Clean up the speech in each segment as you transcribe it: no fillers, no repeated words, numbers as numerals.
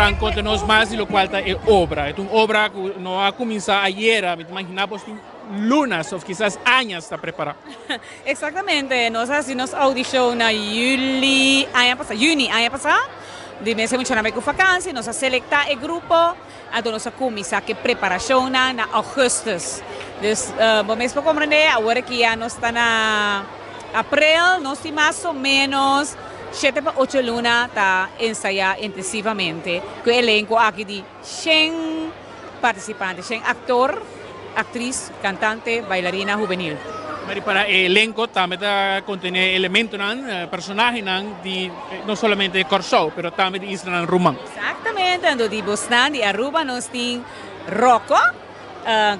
Frank konta nos mas di lokual ta e obra. E ta un obra ku no a kuminsá ayera, mi ta imaginá bos tin lunas òf kisas añas ta prepará. Eksaktamente, nos a hasi nos audishon na yuli aña pasá, yüni aña pasá, di mes e muchanan bai ku fakansi, nos a selektá e grupo, anto nos a kuminsá ku e preparashonnan na ougùstùs. Dus bo mes por komprendé, awor aki ya nos ta na aprel, nos tin mas o ménos shete pa ocho luna ta ensayá intensivamente ku e elenko aki di shen partisipante, shen aktor, aktris, kantante, bailarina hubenil. Mari para e elenko tambe ta kontené elementonan, personahenan di no solamente Kòrsou, pero tambe di islanan ruman. Eksaktamente, anto di bosnan di Aruba nos tin Rocco,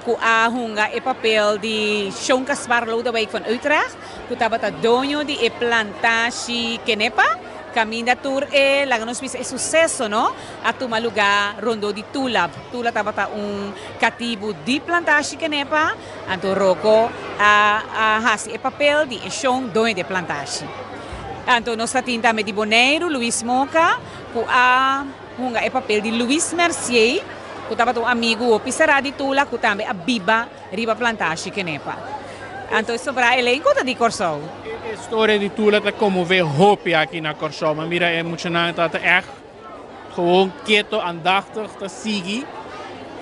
ku a hunga e papel di Shon Caspar Lodewijk van Utrecht, ku tabata doño di e plantashi Kenepa, kaminda tur e, laga nos bisa, e suseso, no, a tuma lugá rondó di Tula. Tula tabata un katibu di plantashi Kenepa, anto Rocco a a hasi e papel di e shon doño di e plantashi. Anto nos ta tin tambe di Boneiru, Luis Moca, ku a hunga e papel di Luis Mercier, ku tabata un amigu hopi será di Tula ku tambe a biba riba plantashi Kenepa. Anto e sobrá elenko ta di Kòrsou. E storia di Tula ta konmové hopi aki na Kòrsou. Mi a mira e muchanan ta ta ègt gewoon keto, andachtig ta sigui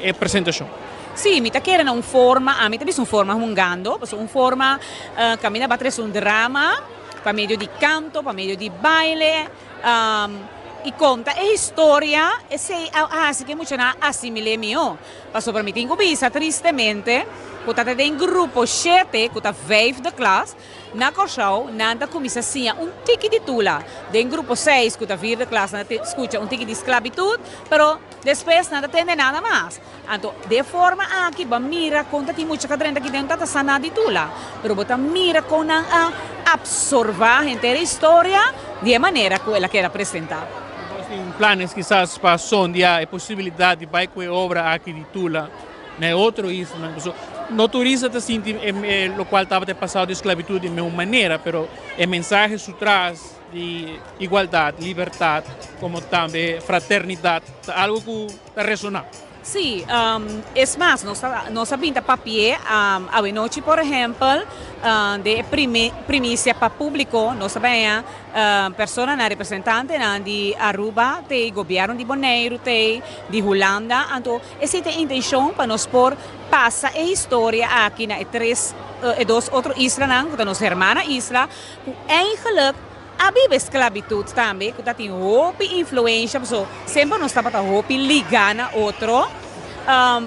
e presentashon. Sí, mi ta kere na un forma, ami ta bisa un forma hungando, pasobra un forma kaminda bo a trese un drama pa medio di kanto, pa medio di baile. I konta e historia, esei a hasi ku e muchanan a asimil'é mihó. Pasobra mi tin ku bisa tristemente ku ta den grupo shete, ku ta vijfde klas, na Kòrsou nan ta kuminsá siña un tiki di Tula. Den grupo seis, ku ta vierde klas, nan ta skucha un tiki di sklabitut, pero despues nan ta tende nada mas. Anto, di e forma aki bo a mira kon ta tin mucha ka drenta aki den ta ta sana di Tula. Pero bo ta mira kon nan a absorba henter e historia di e manera ku el a keda presenta. Bo tin planes kisas pa sondia e posibilidat di bai ku e obra aki di Tula na e otro islanan? Pasobra no tur isla ta sinti e lokual tabata e pasado di sklabitut di meun manera, pero e mensahe su tras di igualdat, libertat, komo tambe fraternidat ta algu ku ta resoná. Sí, es mas, nos ta nos a bin ta papi'é awenochi por ehèmpel den e prime primisia pa públiko nos ta baña personanan representantenan di Aruba t'ei, gobièrnu di Boneiru t'ei, di Hulanda, anto esei ta e intenshon pa nos por pasa e historia aki na e tres e dos otro islanan ku ta nos hermana isla ku eigenlik A biba e sklabitut tambe ku ta tin hopi influensha paso semper nos tabata hopi ligá na otro,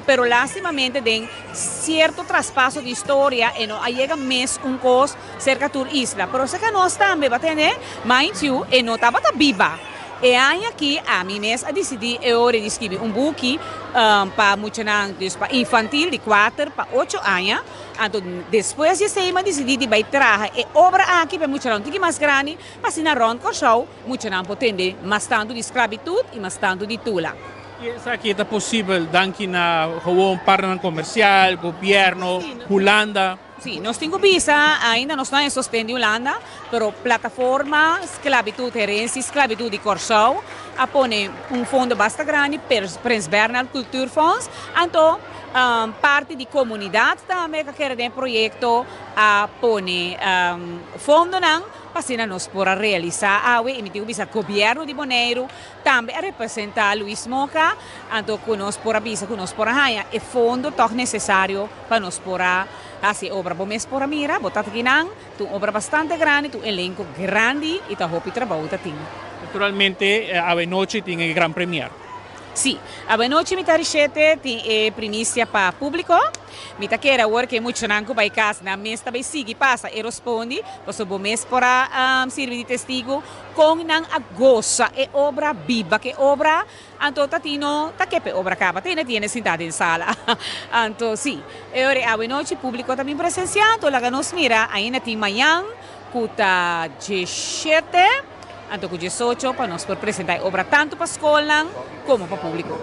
pero lastimamente den sierto traspaso di historia e no a yega mes un kos serka tur isla, pero serka nos tambe bo a tende, mind you e no tabata biba. E aña aki ami mes a disidí e ora di skibi un buki pa muchanan, dus pa infantil di kuater pa ocho aña. Anto despues di esei mi a disidí di bai traha e obra aki pa e muchanan un tiki mas grandi, pa asina rònt Kòrsou muchanan por tende mas tantu di sklabitut i mas tantu di tula. I esaki ta posibel danki na gewoon partnernan komersial, gobièrnu, Hulanda? Sí, nos tin ku bisa ainda nos no a e sosten di Hulanda, pero Plataforma Sklabitut Herensia i Sklabitut di Kòrsou a pone un fondo basta grandi, Prins Bernhard Cultuurfonds, anto Parti di komunidat tambe ka kere den e proyekto a pone fondonan pa asina nos por a realisá awe i mi tin ku bisa gobièrnu di Boneiru tambe a representá Luis Moca anto ku nos por a bisa ku nos por a haña e fondo tòg nesesario pa nos por a hasi e obra. Bo mes por a mira, bo ta kinan, ta un obra bastante grandi, ta un elenko grandi i ta hopi trabou ta tin. Naturalmente awe nochi tin e gran premier. Sí, awenochi mi ta rishete tin e primisia pa públiko. Mi ta kere awor ku e muchanan ku bai kas nan mes ta bai sigui pasa e rospondi, pasobra bo mes por a sirbi di testigu kon nan a gosa e obra, biba ku e obra. Anto ta tin no ta ke pa e obra kaba, te hende tiene sintá den sala. Anto sí, e ora e awenochi públiko ta bin presensiá, anto laga nos mira ainda tin mañan ku ta djeshete. Anto ku diesocho pa nos por presentá e obra tantu pa skolnan komo pa públiko.